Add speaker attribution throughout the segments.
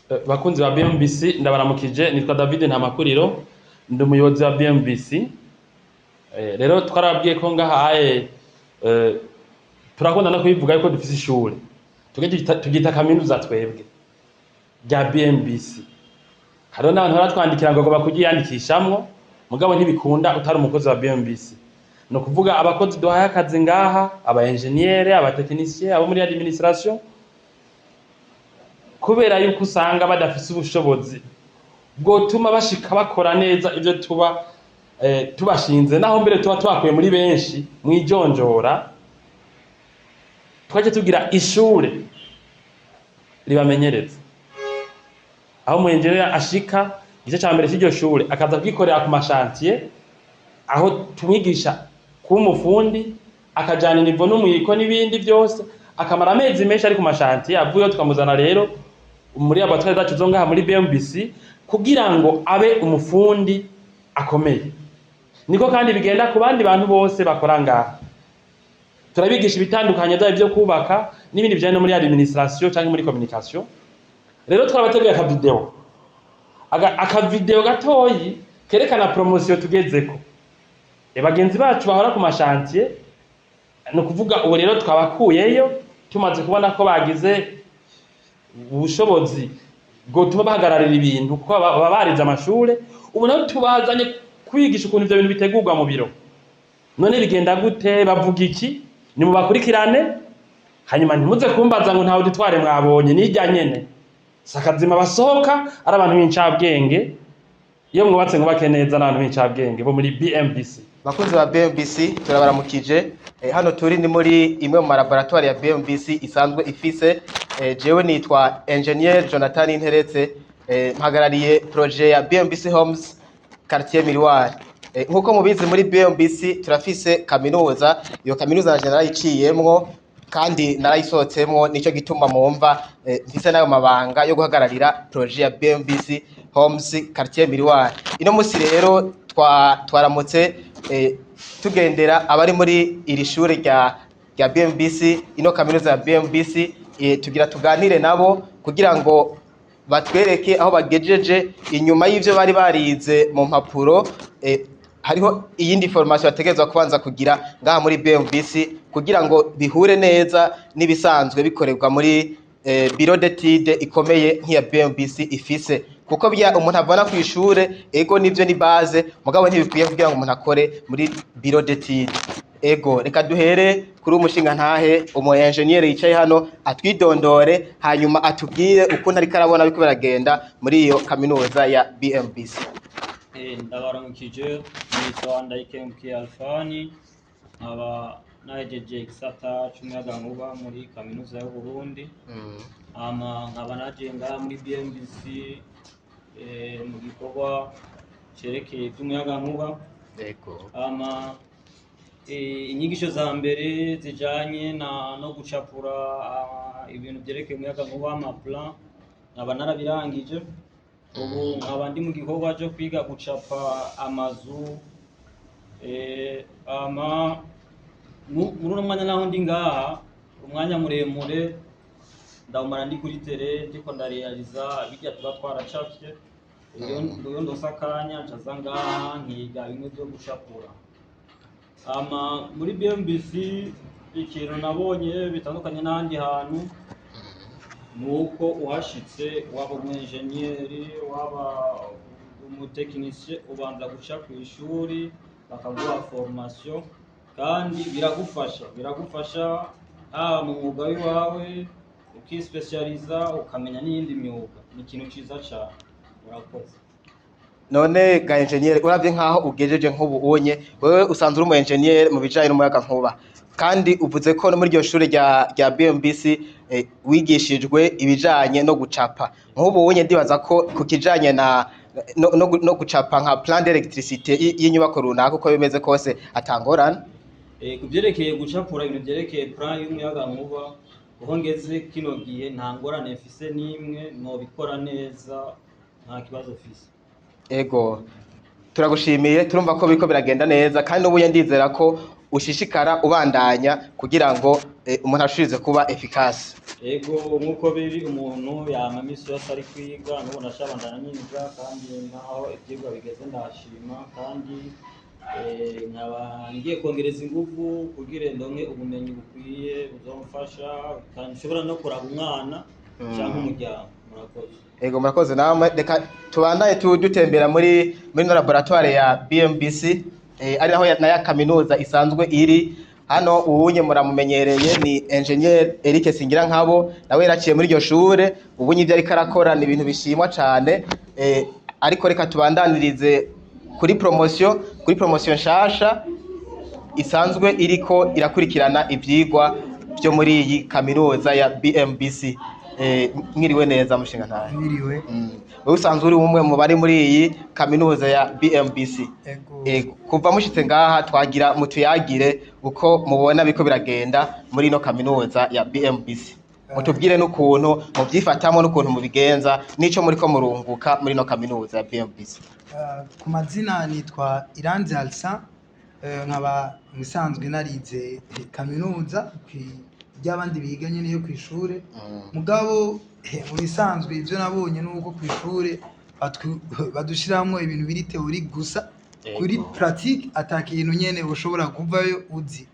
Speaker 1: Bakunzi ba BMBC, ndabaramukije. Nitwa David Ntamakuriro, ndi umuyobozi wa BMBC. Rero twarabwiye ko ngahaye turakunda no kubivuga yuko dufise ishure. Tuge turyita kaminuza twebwe rya BMBC. Hariho n'abantu baratwandikira ngo bagomba kuryiyandikishamwo, mugabo ntibikunda utari umukozi wa BMBC. Ni ukuvuga abakozi duhaye akazi ngaha, aba ingénieur, aba technicien, abo muri administration, kubera yuko usanga badafise ubushobozi bwotuma bashika bakora neza ivyo tuba tubashinze, naho mbere tuba tubakuye muri benshi mwijonjora, twaje tugira ishure ribamenyereza, aho umu ingénieur ashika igice ca mbere c'iryo shure akaza kwikorera ku ma chantier, aho tumwigisha kuba umufundi, akajana inivo n'umwiko n'ibindi byose, akamara amezi menshi ari ku ma chantier. Avuyeyo tukamuzana rero muri laboratoire zacu zo ngaha muri BMBC kugira ngo abe umufundi akomeye. Niko kandi bigenda ku bandi bantu bose bakora ngaha. Turabigisha ibitandukanye, byaba ibyo kubaka n'ibindi bijyanye no muri administration cyangwa muri communication. Rero twarabateguye akavideo, akavideo gatoyi kerekana promotion tugezeko. Bagenzi bacu bahora ku ma chantier, ni ukuvuga ubu rero twabakuyeyo tumaze kubona ko bagize ubushobozi bwotuma bahagararira ibintu, kuko baba barize amashure. Ubu naho tubazanye kwigisha ukuntu ivyo bintu bitegurwa mu biro. None bigenda gute? Bavuga iki? Nimubakurikirane, hanyuma ntimuze kumbaza ngo nta auditoire mwabonye. Nirya nyene sakazima basohoka ari abantu b'incabwenge. Iyo mwubatse, mwubake neza n'abantu b'incabwenge bo muri BMBC.
Speaker 2: Bakunzi ba BMBC, turabaramukije. Hano turi ni muri imwe mu malaboratoire ya BMBC isanzwe ifise. Jewe nitwa Engineer Jonathan Interetse, mpagarariye projet ya BMBC Homes Quartier Miroir. Nkuko mubizi, muri BMBC turafise kaminuza. Iyo kaminuza nanje narayiciyemwo kandi narayisohotsemwo, nico gituma mumva mfise n'ayo mabanga yo guhagararira projet ya BMBC Homes Quartier Miroir. Ino musi rero twaramutse tugendera abari muri iri shure rya BMBC, ino kaminuza ya BMBC, tugira tuganire nabo kugira ngo batwereke aho bagejeje inyuma y'ivyo bari barize mu mpapuro. Hariho iyindi formation bategerezwa kubanza kugira ngaha muri BMBC kugira ngo bihure neza n'ibisanzwe bikorerwa muri bureau d'étude ikomeye nk'iya BMBC ifise, kuko bya umuntu avana ku ishure, ego nivyo ni base, mugabo ntibikwiye kugira ngo umuntu akore muri bureau d'étude. Ego, reka duhere kuri umushinga ntahe, umu engineer yicaye hano, atwidondore, hanyuma atubwire ukuntu ariko arabona biriko biragenda muri iyo kaminuza ya BMBC.
Speaker 3: Ndabaramukije. Nitwa Ndayikengukiye Alfani, nkaba nahejeje igisata c'umuyagankuba muri kaminuza y'Uburundi. Hama nkaba naje ngaha muri BMBC mu gikorwa cerekeye ivy'umuyagankuba. Hama inyigisho za mbere zijanye na no gucapura ibintu vyerekeye umuyagankuba, ama plan, nkaba narabirangije. Ubu nkaba ndi mu gikorwa cyo kwiga gucapa amazu. Ama muri uno mwanya naho ndi ngaha, umwanya muremure ndawumara ndi kuri terrain, ndiko ndarealiza birya tuba twaracafye. Iyo ndose akanya, ncaza ngaha nkiga bimwe vyo gucapura. Ama muri BMBC ikintu nabonye bitandukanye n'ahandi hantu ni uko uhashitse, waba umu enjeniyeri, waba umutekinisiye, ubanza guca ku ishuri bakaguha formation, kandi biragufasha haba mu mwuga w'iwawe, ukispecializa, ukamenya n'iyindi myuga. Ni ikintu ciza cane. Urakoze.
Speaker 2: None ga engineer, uravye nkaho ugejeje nk'ubu unye, wewe usanzwe uri umu engineer mu bijanye n'umuyagankuba, kandi uvuze ko no muri iryo shure rya BMBC wigishijwe ibijanye no gucapa, nk'ubu unye ndibaza ko ku kijanye na no gucapa nka plan d'électricité y'inyubako runaka, uko bimeze kose atangorane?
Speaker 3: Ku vyerekeye gucapura ibintu vyerekeye plan y'umuyagankuba, aho ngeze kino gihe nta ngorane mfise n'imwe, nobikora neza, nta kibazo mfise.
Speaker 2: Ego, turagushimiye. Turumva ko biriko biragenda neza, kandi n'ubuye ndizera ko ushishikara ubandanya kugira ngo umuntu ashobore kuba efficace.
Speaker 3: Ego, nk'uko biri, umuntu yama imisi yose ari kwiga. N'ubu ndacabandanya niga, kandi naho ivyigwa bigeze ndashima, kandi nkaba ngiye kongereza inguvu kugira ndonke ubumenyi bukwiye buzomfasha, kandi nshobora no kuraba umwana canke umuryango. Murakoze.
Speaker 2: Ego, murakoze namwe. Reka tubandanye dutembera muri no laboratoire ya BMBC, ari naho na ya kaminuza isanzwe iri hano. Ubunye muramumenyereye, ni engineer Eric Singirankabo, nawe yaraciye muri iryo shure. Ubunye ivyo ariko arakora ni ibintu bishimwa cane. Ariko reka tubandanirize kuri promotion nshasha isanzwe iriko irakurikirana ivyigwa vyo muri iyi kaminuza ya BMBC. Mwiriwe neza, mushinga ntahe?
Speaker 4: Mwiriwe.
Speaker 2: Wewe usanzwe uri umwe mu bari muri iyi kaminuza ya BMBC.
Speaker 4: Ego.
Speaker 2: Kuva mushitse ngaha, twagira mutuyagire uko mubona biko biragenda muri ino kaminuza ya BMBC, mutubwire n'ukuntu muvyifatamwo n'ukuntu mubigenza n'ico muriko murunguka muri ino kaminuza ya BMBC.
Speaker 4: Ku mazina nitwa Iranzi Alsa, nkaba musanzwe narize kaminuza ry'abandi biga nyene yo kw'ishure. Mugabo mu bisanzwe ivyo nabonye nuko kw'ishure badushiramwo ibintu biri théorique gusa, kuri pratique ata kintu nyene ushobora kuvayo uzi.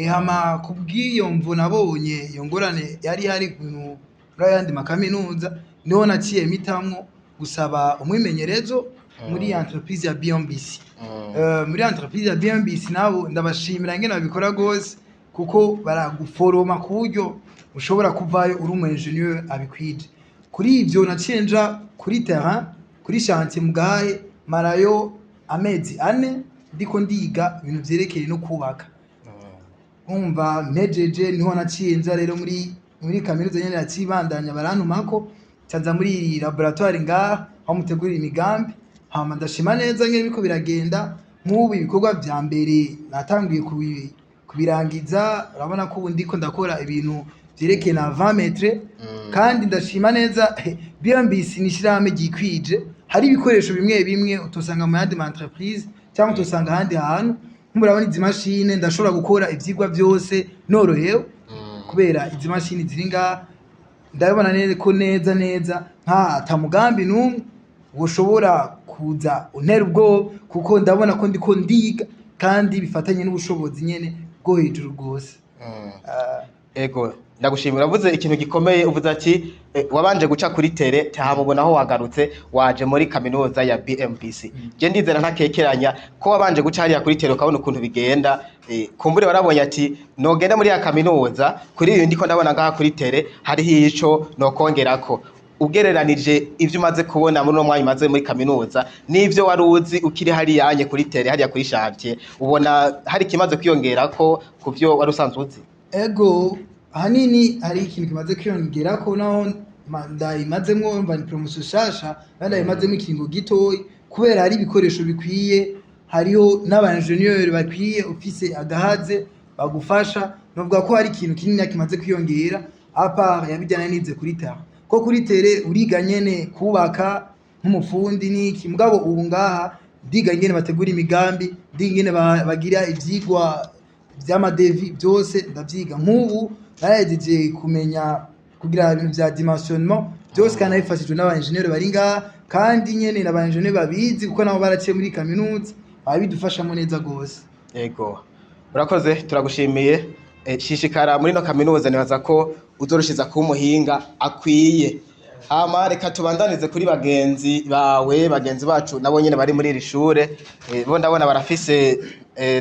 Speaker 4: Hama kubw'iyo mvo nabonye iyo ngorane yari ihari muri ayandi makaminuza, niho naciye mpitamwo gusaba umwimenyerezo muri entreprise ya BMBC. Muri entreprise ya BMBC nabo ndabashimira ingene babikora gose, kuko baraguforoma ku buryo ushobora kuvayo uri umu ingénieur abikwije. Kuri ivyo naciye nja kuri terrain, kuri chantier mugahe, marayo amezi 4 ndiko ndiga ibintu vyerekeye no kubaka. Umva, mpejeje niho naciye nza rero muri kaminuza nyene, yacibandanya barantumako, nza muri iyi laboratoire ngaha aho mutegurira imigambi. Hama ndashima neza ngene biriko biragenda. Nk'ubu ibikorwa vya mbere natanguye kubirangiza. Urabona ko ubu ndiko ndakora ibintu vyerekeye na 20 mètres, kandi ndashima neza. BMBC ni ishirahamwe ryikwije, hari ibikoresho bimwe bimwe utosanga mu yandi ma entreprise cyangwa utosanga ahandi hantu. Murabona izi mashine, ndashobora gukora ivyigwa vyose norohewe kubera izi mashini ziri ngaha. Ndabona neza ko neza neza nka ata mugambi n'umwe woshobora kuza untera ubwoba, kuko ndabona ko ndiko ndiga kandi bifatanye n'ubushobozi nyene bwo hejuru rwose.
Speaker 2: Ego, ndagushimira. Uravuze ikintu gikomeye, uvuze ati wabanje guca kuri terrain, tahamubona aho wagarutse waje muri kaminuza ya BMBC. Je ndizera ntakekeranya ko wabanje guca hariya kuri terrain ukabona ukuntu bigenda, kumbure warabonye ati nogenda muri ya kaminuza, kuri iyo ndiko ndabona ngaha kuri terrain hariho ico nokongerako. Ugereranije ivyo umaze kubona muri uno mwanya umaze muri kaminuza n'ivyo wari uzi ukiri hariya anye kuri terrain, hariya kuri chantier, ubona hari ikimaze kwiyongerako ku vyo wari usanzwe uzi?
Speaker 4: Ego, ahanini hari ikintu kimaze kwiyongerako, naho ndayimazemwo, mva ni promotion shasha, kandi ndayimazemwo ikiringo gitoyi, kubera hari ibikoresho bikwiye, hariho n'aba ingénieur bakwiye, ufise agahaze bagufasha. Novuga ko hari ikintu kinini kimaze kwiyongera à part yabijyana nize kuri terrain, ko kuri terrain uriga nyene kubaka nk'umufundi n'iki, mugabo ubu ngaha ndiga ingene bategura imigambi, ndiga ingene bagira ivyigwa vy'ama devis, byose ndavyiga. Nk'ubu narahejeje kumenya kugira ibintu vya dimensionnement byose, kandi nabifashijwe n'aba ingénieur bari ngaha, kandi nyene n'aba ingénieur babizi kuko nabo baraciye muri kaminuza, babidufashamo neza gose.
Speaker 2: Yego, urakoze, turagushimiye. Shishikara muri no kaminuza, nibaza ko uzorushiza kuba umuhinga akwiye. Hama reka tubandanize kuri bagenzi bawe, bagenzi bacu nabo nyene bari muri iri shure. Bo ndabona barafise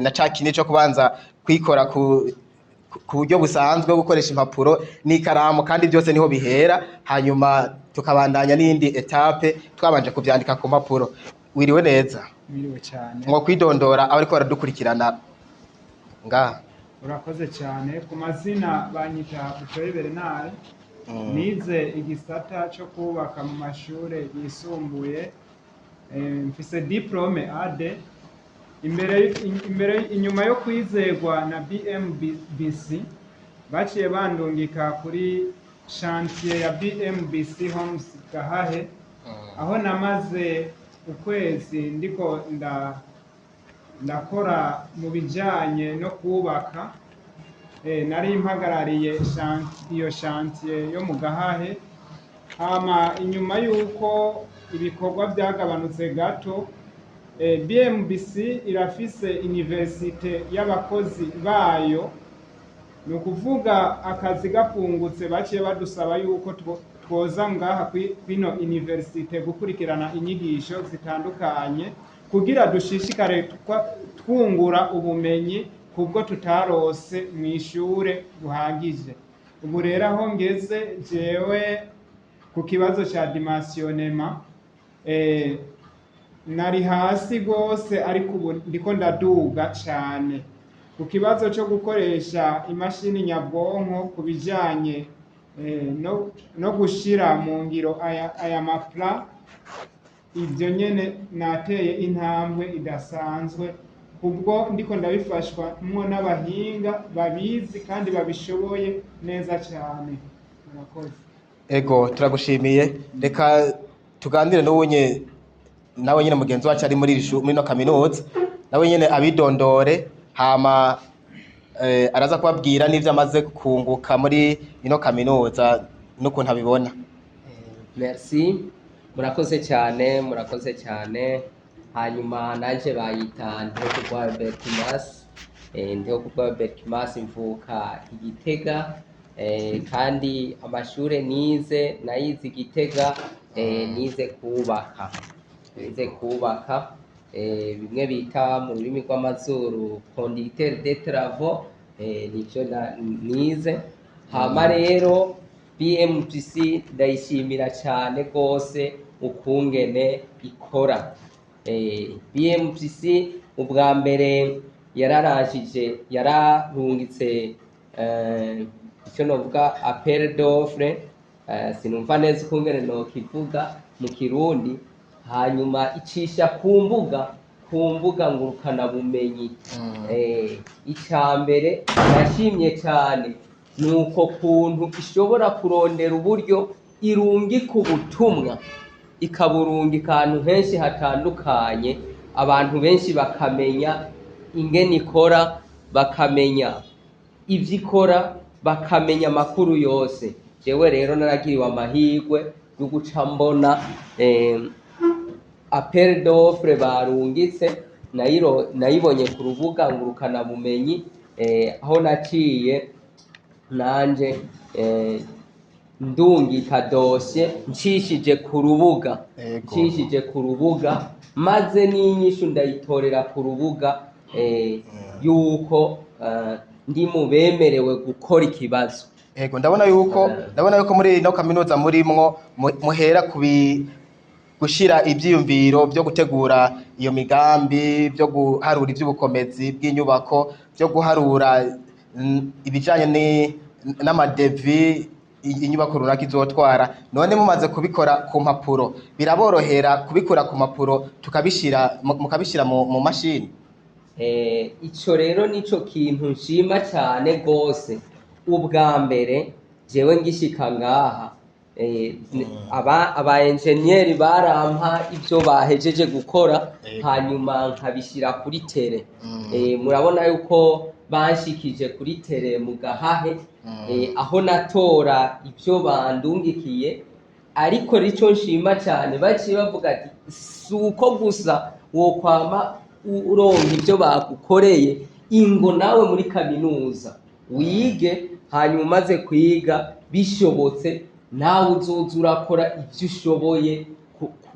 Speaker 2: na ca kindi co kubanza kwikora ku buryo busanzwe bwo gukoresha impapuro n'ikaramu, kandi byose niho bihera, hanyuma tukabandanya n'iyindi étape twabanje kuvyandika ku mpapuro. Wiriwe neza?
Speaker 5: Mwiriwe cyane.
Speaker 2: Mwo kwidondora abariko baradukurikirana ngaha.
Speaker 5: Urakoze cyane. Ku mazina banyita Butoyi Bernard. Nize igisata cyo kubaka mu mashure yisumbuye. Mfise diplôme AD. Imbere inyuma yo kwizegwa na BMBC, baciye bandungika kuri chantier ya BMBC Homes Gahahe, aho namaze ukwezi ndiko Ndakora mu bijyanye no kubaka. Nari mpagarariye iyo chantier yo mu Gahahe. Hama inyuma y'uko ibikorwa byagabanutse gato, BMBC irafise université y'abakozi bayo. Ni ukuvuga akazi gapfungutse, baciye badusaba yuko twoza ngaha kwino université gukurikirana inyigisho zitandukanye kugira dushishikare twungura ubumenyi kubwo tutarose mw'ishure buhagije. Ubu rero aho ngeze jewe ku kibazo ca dimensionnement, nari hasi gose, ariko ubu ndiko ndaduga cane. Ku kibazo cyo gukoresha imashini nyabwonko ku bijanye no gushira mu ngiro aya ma plan, ibyo nyene nateye intambwe idasanzwe kubwo ndiko ndabifashwa mwo n'abahinga babizi kandi babishoboye neza cyane. Murakoze.
Speaker 2: Ego, turagushimiye. Reka tuganire n'uwunye nawe nyine mugenzi wacu ari muri ino kaminuza, nawe nyine abidondore, hama araza kubabwira n'ivyo amaze kunguka muri ino kaminuza n'ukuntu abibona.
Speaker 6: Merci, murakoze cyane, murakoze cyane. Hanyuma naje bayita Ndihokubwayo Berkimas. Ndihokubwayo Berkimas, mvuka i Gitega, kandi amashure nize nayize i Gitega. Nize kubaka, nize kubaka, bimwe bita mu rurimi rw'amazuru conducteur de travaux, nivyo nize. Hama rero BMPC ndayishimira cyane rwose ukungene ikora. BMPC ubwa mbere yararangije, yararungitse icyo novuga appel d'offre, sinumva neza ukungene nokivuga mu Kirundi, hanyuma icisha ku mbuga ngurukanabumenyi. Icya mbere nashimye cyane ni uko kuntu ishobora kurondera uburyo irungika ubutumwa, ikaburungika ahantu henshi hatandukanye, abantu benshi bakamenya ingene ikora, bakamenya ivyo ikora, bakamenya amakuru yose. Jewe rero naragiriwe amahirwe yo guca mbona appel d'offre barungitse, nayibonye ku rubuga ngurukanabumenyi, aho naciye nanje ndungika dossier ncishije ku rubuga. Ncishije ku rubuga, maze n'inyishu ndayitorera ku rubuga, yuko ndi mu bemerewe gukora ikibazo.
Speaker 2: Ego, ndabona yuko muri ino kaminuza murimwo muhera kubi gushira ivyiyumviro byo gutegura iyo migambi, byo guharura ivy'ubukomezi bw'inyubako, byo guharura ibijanye n'ama devis inyubako runaka izotwara. None mumaze kubikora ku mpapuro, biraborohera kubikora ku mpapuro tukabishira mukabishira mu mashini?
Speaker 6: Ico rero nico kintu nshima cane gose. Ubwa mbere jewe ngishika ngaha, aba enjeniyeri barampa ivyo bahejeje gukora, hanyuma nkabishira kuri terrain. Murabona yuko banshikije kuri terrain mu Gahahe, aho natora ivyo bandungikiye. Ariko rico nshima cyane, baciye bavuga ati si uko gusa wokwama uronka ibyo bagukoreye, ingo nawe muri kaminuza wige, hanyuma umaze kwiga bishobotse nawe uzoza urakora ibyo ushoboye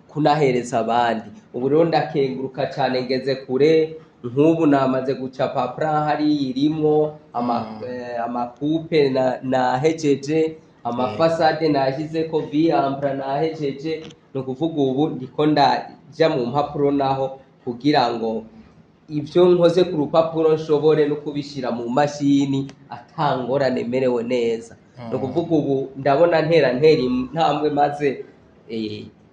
Speaker 6: kunahereza abandi. Ubu rero ndakenguruka cyane, ngeze kure. Nk'ubu namaze gucapa plan, hariya irimwo ama coupes nahejeje, ama façades nashyizeko viampra nahejeje. Ni ukuvuga ubu ndiko ndaja mu mpapuro naho kugira ngo ibyo nkoze ku rupapuro nshobore no kubishyira mu mashini atangorane, merewe neza. Ni ukuvuga ubu ndabona ntera intambwe, maze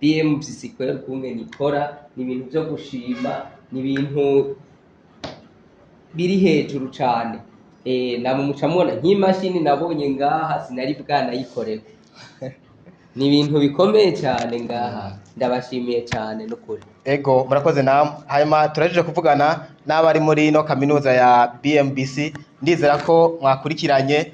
Speaker 6: BMBC kwera ukungene ikora ni ibintu byo gushima, ni ibintu biri hejuru cane. Namwe muca mubona nk'imashini nabonye ngaha sinari bwanayikoreko. Ni ibintu bikomeye cyane ngaha, ndabashimiye cyane n'ukuri.
Speaker 2: Ego, murakoze namwe. Hanyuma turahejeje kuvugana n'abari muri ino kaminuza ya BMBC. Ndizera ko mwakurikiranye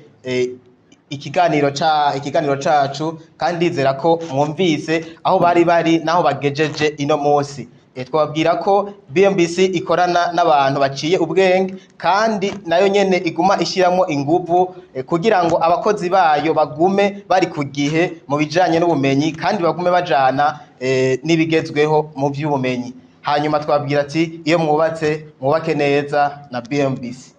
Speaker 2: ikiganiro cacu, kandi ndizera ko mwumvise aho bari bari n'aho bagejeje ino munsi. Twababwira ko BMBC ikorana n'abantu baciye ubwenge, kandi nayo nyene iguma ishyiramo inguvu kugira ngo abakozi bayo bagume bari ku gihe mu bijanye n'ubumenyi, kandi bagume bajana n'ibigezweho mu vy'ubumenyi. Hanyuma twabwira ati iyo mwubatse, mwubake neza na BMBC.